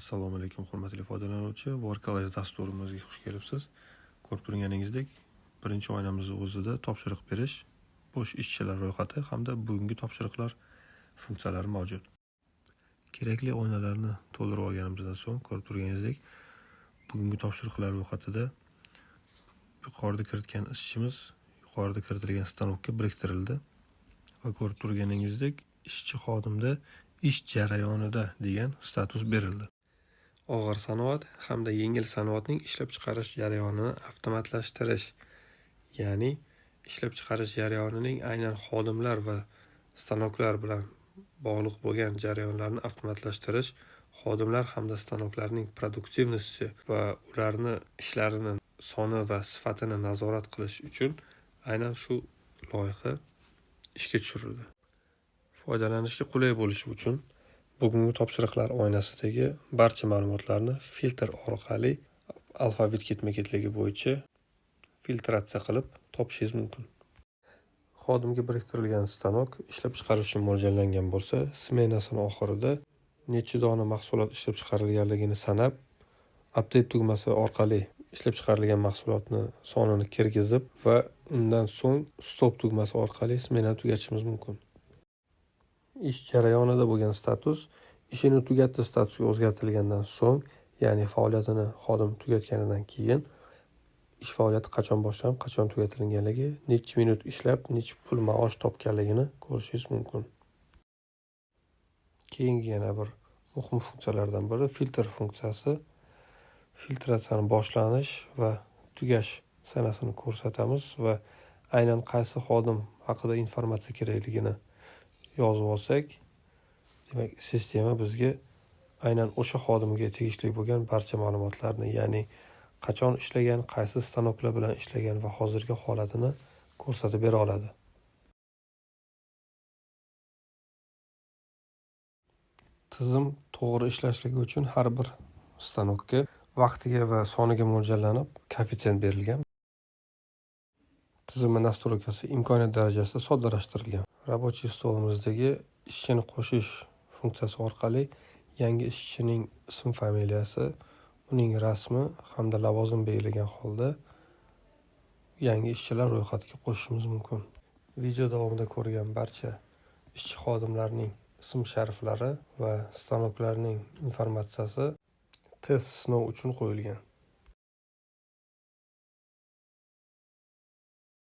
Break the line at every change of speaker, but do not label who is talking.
Assalomu alaykum, hurmatli foydalanuvchi. Workalize dasturimizga xush kelibsiz. Ko'rib turganingizdek, birinchi oynamizni o'zida topshiriq berish, bo'sh ishchilar ro'yxati hamda bugungi topshiriqlar funksiyalari mavjud. Kerakli oynalarni to'ldirib olganimizdan so'ng, ko'rib turganingizdek, bugungi topshiriqlar ro'yxatida yuqorida kiritgan ishchimiz yuqorida kiritilgan stanokka biriktirildi va ko'rib turganingizdek, ishchi xodimda ish jarayonida degan status berildi. Og'ir sanoat hamda yengil sanoatning ishlab chiqarish jarayonini avtomatlashtirish, ya'ni ishlab chiqarish jarayonining aynan xodimlar va stanoklar bilan bog'liq bo'lgan jarayonlarni avtomatlashtirish, xodimlar hamda stanoklarning продуктивности va ularni ishlarini soni va sifatini nazorat qilish uchun aynan shu loyiha ishga tushirildi. Foydalanishga qulay bo'lishi uchun bugungi topshiriqlar oynasidagi barcha ma'lumotlarni filtr orqali alfavit ketma-ketligi bo'yicha filtratsiya qilib topishingiz mumkin. Xodimga biriktirilgan stanok ishlab chiqarish uchun mo'ljallangan bo'lsa, smenasini oxirida necha dona mahsulot ishlab chiqarilganligini sanab, update tugmasi orqali ishlab chiqarilgan mahsulotni sonini kirgizib va undan so'ng stop tugmasi orqali smenani tugatishimiz mumkin. Ish jarayonida bo'lgan status ishini tugatdi statusiga o'zgartirilgandan so'ng, ya'ni faoliyatini xodim tugatganidan keyin ish faoliyati qachon boshlanib, qachon tugatilganligi, necha minut ishlab, necha pul maosh topganligini ko'rishingiz mumkin. Keyingi yana bir muhim funksiyalardan biri filtr funksiyasi. Filtratsiyani boshlanish va tugash sanasini ko'rsatamiz va aynan qaysi xodim haqida informatsiya kerakligini yozib olsak, demak, sistema bizga aynan o'sha xodimga tegishli bo'lgan barcha ma'lumotlarni, ya'ni qachon ishlagan, qaysi stanoklar bilan ishlagan va hozirgi holatini ko'rsatib bera oladi. Tizim to'g'ri ishlashligi uchun har bir stanokka vaqtiga va soniga mo'ljallanib koeffitsient berilgan. Tizimni настройка si imkoniyat darajasida soddalashtirilgan. Рабочий stolimizdagi ishchini qo'shish funksiyasi orqali yangi ishchining ism familiyasi, uning rasmi hamda lavozim belgilagan holda yangi ishchilar ro'yxatiga qo'shishimiz mumkin. Video davomida ko'rgan barcha ishchi xodimlarning ism shariflari va stanoklarning informatsiyasi test sinov uchun qo'yilgan.